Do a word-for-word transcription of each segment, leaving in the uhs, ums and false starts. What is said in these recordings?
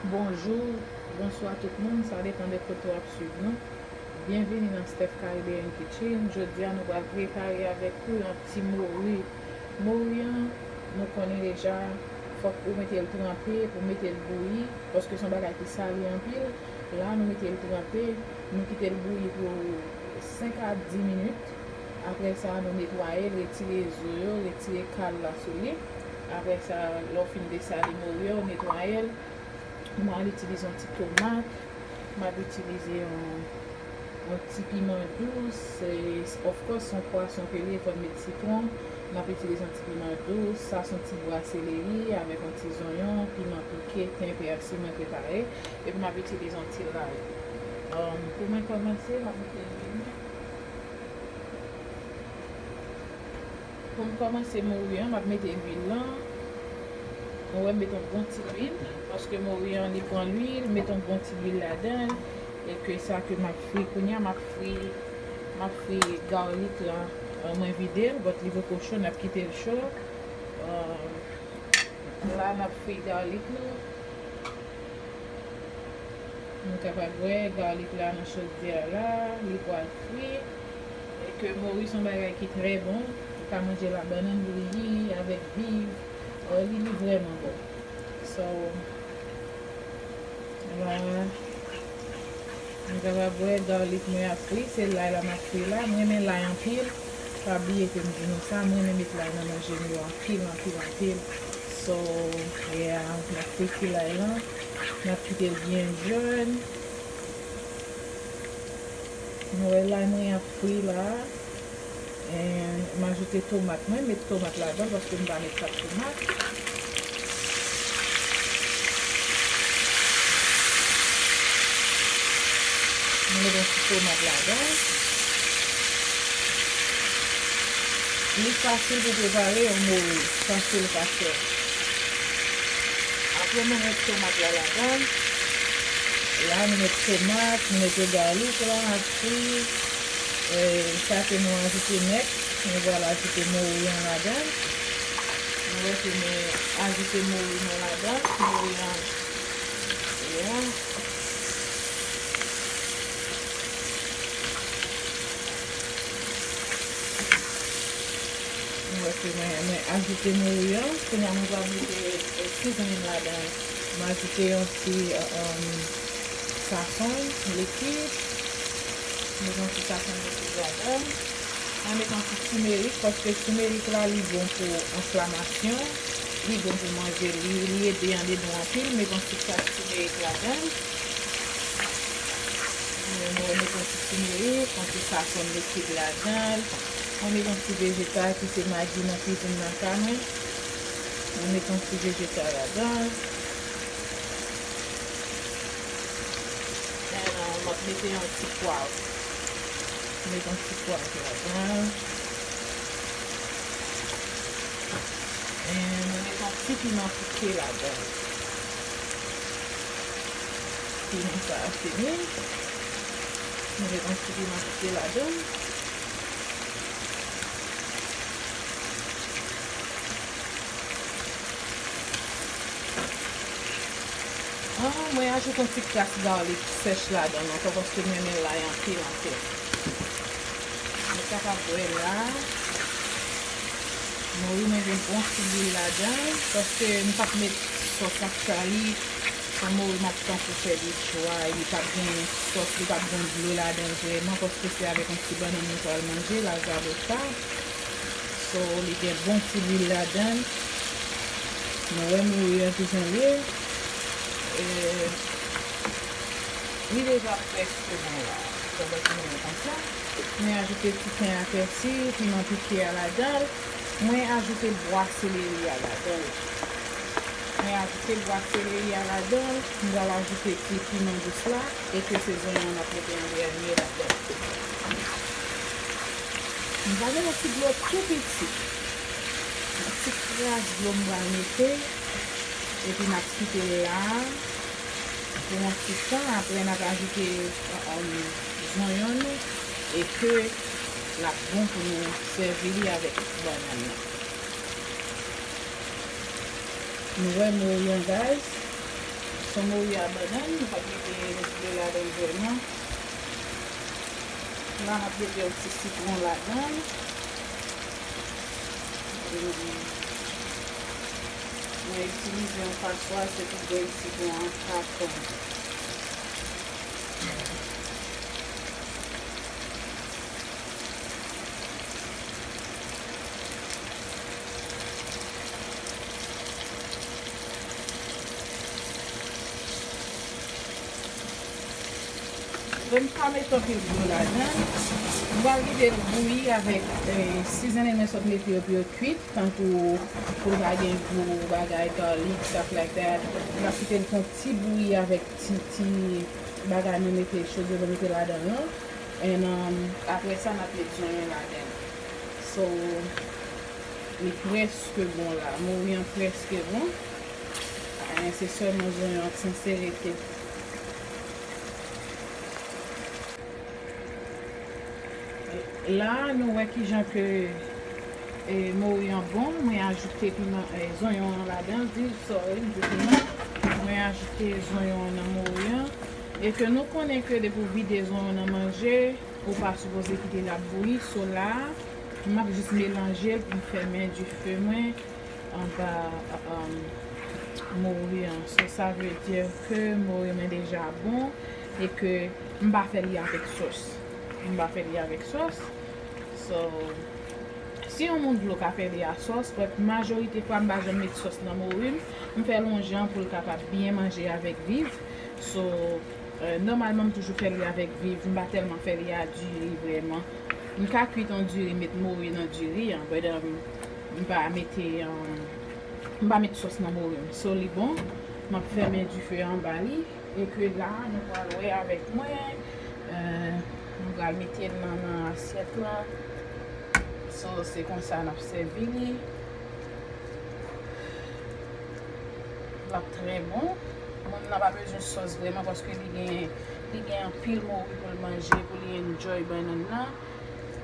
Bonjou, bonswa tout moun, sa depann de kote w ap swiv nou. Byenvini nan Steph Caribbean Kitchen. Jodi a nou pral prepare avèk ou yon ti mori. Mori an, nou konnen deja, fòk ou mete l tranpe pou mete l bouyi, paske se yon bagay ki sale anpil. La, nou mete l tranpe, nou kite l bouyi pou senk a dis minit. Apre sa, nou netwaye l, retire zo yo, retire kal la sou li. Apre sa, lè w fin desale mori an, w netwaye l. M al itilize yon ti tomat. M ap itilize yon, yon ti piman dous. E, of course, se yon pwason ke li ye, fò n met sitwon. M ap itilize yon ti piman dous. Sa se yon ti bwa seleri avèk yon ti zonyon, piman pike, ten, pèsi mwen prepare. Epi m ap itilize yon ti lay. Um, pou mwen kòmanse, m ap mete lwil mwen. Pou m kòmanse mori an, m ap mete lwil lan. Ou wè, m met yon bon ti lwil, paske mori an, li pran lwil, m met yon bon ti lwil ladan l. E ke sa ke m ap fri kounye a, m ap fri, m ap fri garlic la. Euh, mwen vide l, but li poko cho, n ap kite l cho. Euh, la, n ap fri garlic nou. Nou kapab wè garlic la nan chodyè a la, li pral fri. E ke mori se yon bagay ki trè bon. Ou ka manje l ak bannann bouyi, avèk beef. Euh, li, li vrèman bon. So, la, nou kapab wè garlic mwen ap fri, se lay la m ap fri la. Mwen renmen lay anpil. Pa bliye ke m di nou sa, mwen renmen met lay nan manje m yo anpil, anpil, anpil. So, yeah, m ap fri ti lay lan. M ap kite l byen jòn. Nou wè lay mwen ap fri la. E m ajoute tomat mwen, met tomat ladan l paske m pa met pat tomat. Nou met yon ti tomat ladan. Li fasil pou prepare yon mori, fasil pa chè. Apre nou met tomat la ladan. La nou met tomat, nou mete galik la ap fri. E, sa ke nou ajoute nèt, nou pral ajoute mori an ladan. Nou wè ke nou ajoute mori nou ladan, mori an. Yeah. Mwen wè ke mwen, mwen ajoute mori an. Kounye a mwen pral mete, e, ti zanmi m ladan. Mwen ajoute yon ti, e, e, safran likid. Mwen met yon ti safran likid ladan. Mwen met yon ti timerik, paske timerik la, li bon pou enflamasyon. Li bon pou manje, li, li ede andedan anpil. Met yon ti kras timerik ladan. Mwen, mwen met yon ti timerik, yon ti safran likid ladan. Mwen met yon ti vejetal ki se Magi nan kwizin nan ka mwen. Mwen met yon ti vejetal ladan. And, uh, m ap mete yon ti pwav. Met yon ti pwav ladan. And mwen met yon ti piman pike ladan. Piman sa a fini. Mwen met yon ti piman pike ladan. Ah, mwen ajoute yon ti kras galik sèch ladan l ankò, paske m renmen lay anpil, anpil. Nou kapab wè la, mori mwen gen bon ti lwil ladan l, paske m p ap met sòs ak sali. Yon mori m ap tankou fè li dry, li p ap gen sòs, li p ap gen dlo ladan l vrèman, paske se avèk yon ti bannann nou pral manje, la zaboka. So, li gen bon ti lwil ladan l. Nou wè mori an kijan l ye. E, li deja prèske bon la. Sa fè ke nou wè konsa. Mwen ajoute ti pen a pèsi, piman pike a ladan l. Mwen ajoute bwa seleri a ladan l. Mwen ajoute bwa seleri a ladan l. M pral ajoute ti piman dous la. E ke se zonyon m ap mete an dènye ladan. M va gen yon ti dlo tou piti. Yon ti kras dlo m pral mete. Epi n ap kite l la pou yon ti tan. Apre n ap ajoute, um, zonyon nou. E ke l ap bon pou nou sèvi li avèk bannann nan. Nou wè mori an, guys. Son mori a bannann, nou p ap mete lòt dlo ladan l vrèman. La, m ap mete yon ti sitwon ladan l. Mwen itilize yon paswa, se pou grenn sitwon an pa tonbe. Donk, m pa met anpil dlo ladan l. M pral kite l bouyi avèk, eh, seasoning mwen sot mete yo pou yo kwit, tankou pou l pa gen gwo bagay, garlic, stuff like that. M ap kite l fè yon ti bouyi avèk ti, ti bagay mwen mete, chodyo mwen mete ladan l lan. And, um, apre sa, n ap met zonyon ladan l. So, li prèske bon la. Mori an prèske bon. Eh, se sèlman zonyon an k sanse rete. La, nou wè kijan ke, e, mori an bon. Mwen ajoute piman, e, zonyon an ladan l, di, sorry, m di piman. Mwen ajoute zonyon an nan mori an. E ke nou konnen ke depi w vide zonyon nan manje, ou pa sipoze kite l ap bouyi. So la, m ap jis melanje l pou m fèmen dife mwen anba, um, mori an. So, sa vle di ke mori mwen deja bon e ke m pa fè li avèk sòs. M pa fè li avèk sòs. So, si yon moun vle w ka fè li a sòs, but majorite fwa m pa janm met sòs nan mori m. M fè l yon jan pou l kapab byen manje avèk viv. So, eh, nòmalman m toujou fè li avèk viv. M pa tèlman fè li a diri vrèman. M ka kwit yon diri, met mori nan diri an, but, um, m pa mete, um, m pa met sòs nan mori m. So, li bon. M ap fèmen dife anba li. E ke la, nou pral wè avèk mwen. Eh, m pral mete l nan, nan asyèt la. So, se konsa n ap sèvi li. L ap trè bon. Moun nan pa bezwen sòs vrèman paske li gen, li gen anpil mori pou l manje, pou li enjoy bannann nan.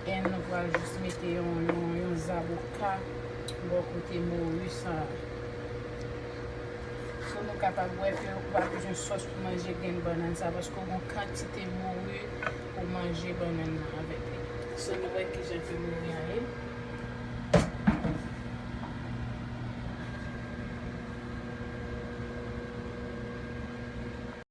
And nou pral jis mete yon, yon, yon zaboka bò kote mori sa. Pou nou kapab wè ke ou pa bezwen sòs pou manje grenn bannann sa, paske w gen yon kantite mori pou manje bannann nan avèk li. So, nou wè kijan ke mori an ye.